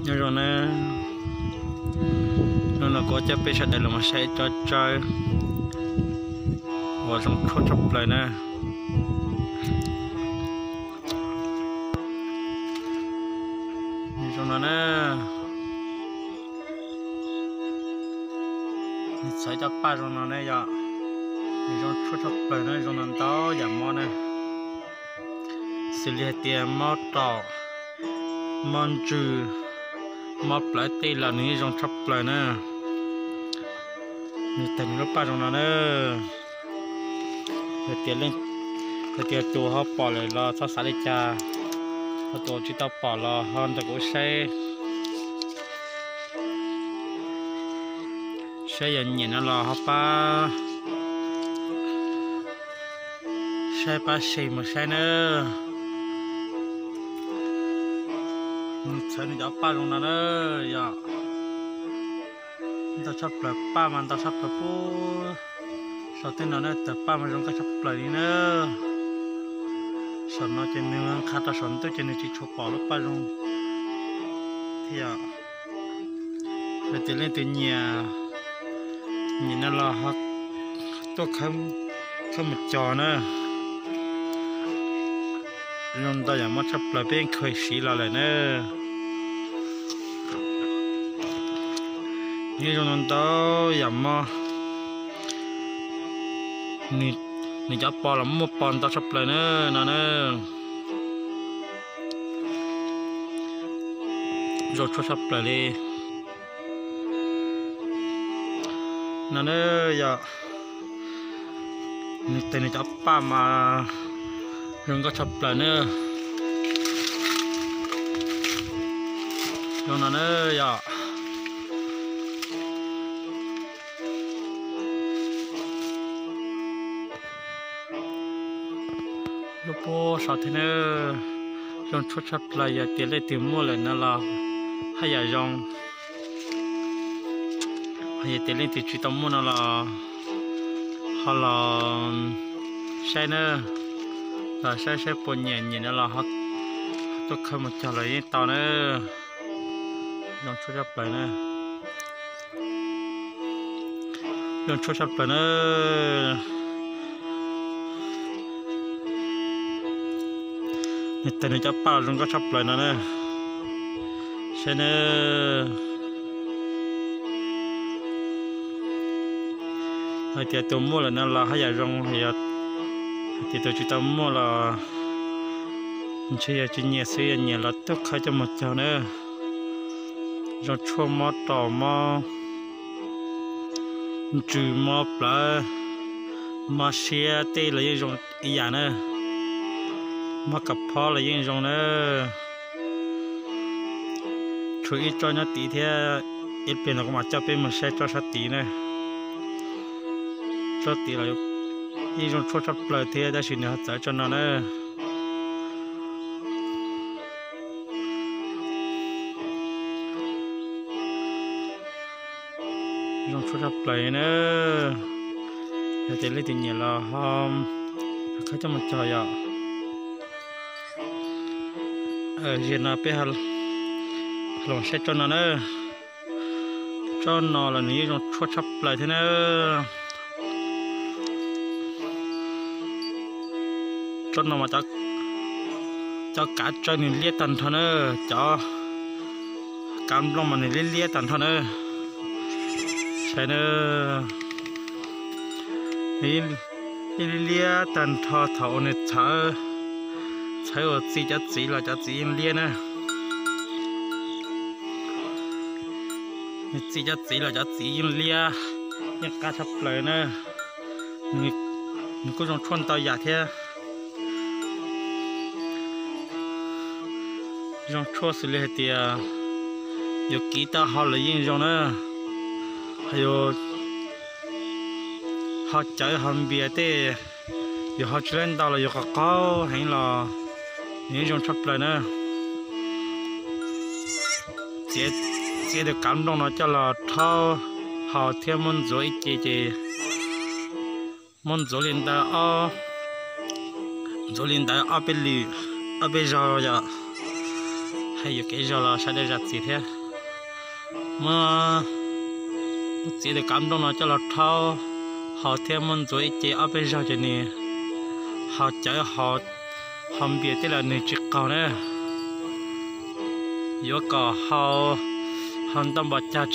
Nyob zoo na, hnub no kuv coj peb sawv daws los mus saib tsob tsawb uas zoo tshuaj tshaj plaws na. Zoo no na, nws txhawv cov paj zoo no ne yom, nws zoo tshuaj tshaj plaws na, zoo no ntau yam mob na. Xws li hais tias mob raum, mob ntsws, mob plawv tej los nws yeej zoo tshaj plaws na. Nws tag nws lub paj zoo no na. Hais tias, hais tias tus ho pom lawm los txhob xav li cas, ho tus tsis tau pom los ho nrog kuv saib, saib yog nyiam no los ho pab, saib pab share mus saib na. Nws txhawv nws cov paj zoo no na, yog ntau tshaj plaws, paj mas ntau tshaj plaws pub. Saum tej no na tawg paj mas zoo nkauj tshaj plaws li na. Saum no ces nws nqha rau saum ntuj ces nws tsis tshua pom lub paj zoo thiab. Yog tias leej twg nyiam, nyiam no los ho tuaj khawb mus cog na. Zoo ntau yam mob tshaj plaws peb yeej khaws siv los lawm na. Nws zoo ntau yam mob, nws cov pos los muaj pos ntau tshaj plaws na no na. Zoo tshuaj tshaj plaws li no na. Yog nws teg nws cov paj mas zoo nkauj tshaj plaws na. Zoo no na yog lub pub saud thiab na. Zoo tshuaj tshaj plaws, yog tias leej twg muaj lawm no los haj yam zoo. Yog tias leej twg tsis tau muaj no los ho los saib na, los saib saib puas nyiam, nyiam no los ho tuaj khawb mus cog los yeej tau na. Zoo tshuaj tshaj plaws na. Zoo tshuaj tshaj plaws na. Nws teg nws cov paj los zoo nkauj tshaj plaws no na. Saib na. Hais tias tus muaj lawm no los haj yam zoo, yog hais tias tus tsis tau muaj los ntshe yog tsis nyiam xwb, yog nyiam los tuaj khawb coj mus cog na. Zoo tshuaj mob raum, mob ntsws, mob plawv, mob siab tej los yeej zoo ib yam na. Mob kav phob los yeej zoo na. Tshuav ib tsob nyob tid thiab, ib pliag no kuv mam coj peb mus saib tsob sab tid na. Tsob tid los yeej zoo tshuaj tshaj plaws thiab, tab sis nws ho txawv tsob no na. Zoo tshuaj tshaj plaws na. Yog tias leej twg nyiam los ho khawb coj mus cog yom. Zaum no peb los saib tsob no na. Tsob no los nws yeej zoo tshuaj tshaj plaws thiab na. Tsob no mas cov kav tsawb nws liab tag nrho na, cov kav nplooj mas nws liab liab tag nrho na. Saib na, nws liab liab tag nrho thaum uas nws txhawv, txhawv uas txi cov txiv los cov txiv yeej liab na. Nws txi cov txiv los cov txiv yeej liab, yeej qab tshaj plaws na. Nws kuj zoo tshuaj ntau yam thiab. Zoo tshuaj xws li hais tias yuav kiv tau ho los yeej zoo na. Ho yuav ho cawv ho npias tej, yuav ho tsis laib ntau los yuav qos qaug heev los nws yeej zoo tshaj plaws na. Txiav tus kav nplooj no coj los rhaub haus thiab muab ntxuav ib ce ces muab ntxuav li ntawd ob, ntxuav li ntawd ob peb lwm, ob peb zaug yom. Thaij yuam kev zog los sawv daws zam txim thiab. Muab, muab txiav tus kav nplooj no coj los rhaub haus thiab muab ntxuav ib ce ob peb zaug ces nws haus cawv haus npias tej los nws tsis qaug na. Yuav kom haus, haus ntau npaum cas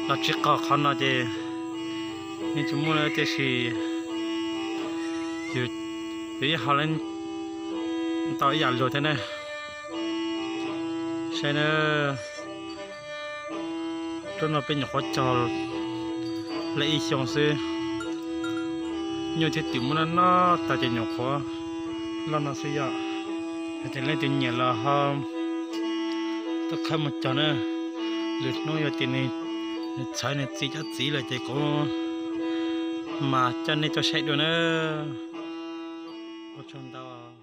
los tsis qaug qhov no ces nws tsis muaj na, tiam sis yus yeej haus ntau ib yam luag thiab na. Saib na, rau no peb nyuam qhuav cog li ib xyoo xwb, nyuj thiab twm muab noj noj tas ces nyuam qhuav loj no xwb yom. Yog tias leej twg nyiam los ho tuaj khawb mus cog na. Lwm hnub yog tias nws txhawv nws txi cov txiv lawm ces kuv mam coj nej tuaj saib dua na. Ua tsaug ntau.